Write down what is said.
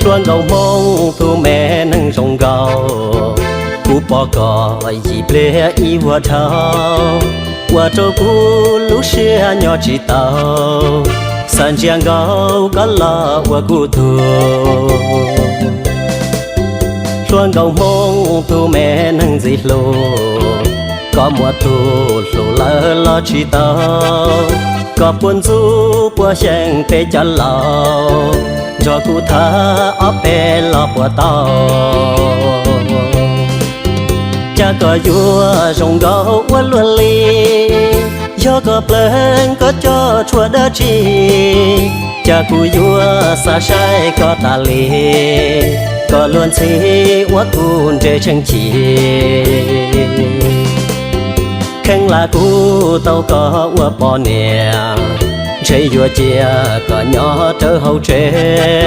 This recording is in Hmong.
Hluas nkauj Hmoob tus me neeg zoo nkauj, kuv pom koj yim pliag ib vuag dhau, ua rau kuv lub siab nyob tsis tau, xav ntsia nkauj koj los ua kuv tug. Hluas nkauj Hmoob tus me neeg ntxim hlub, koj muaj tus hlub lawm los tsis tau, koj puas ntxub puas xyeej peb cov laus, nrog kuv thawb ob peb los puas tau. Cas koj yuav zoo nkauj ua luaj li, yog koj pleev koj coj tshuaj dab tsi, cas kuv yuav xav saib koj tas li, koj luag ntxhi ua kuv nres tsheej chim. Kheev lam kuv tau koj ua poj niam, ntshe yuav cia koj nyob rawv hauv tsev,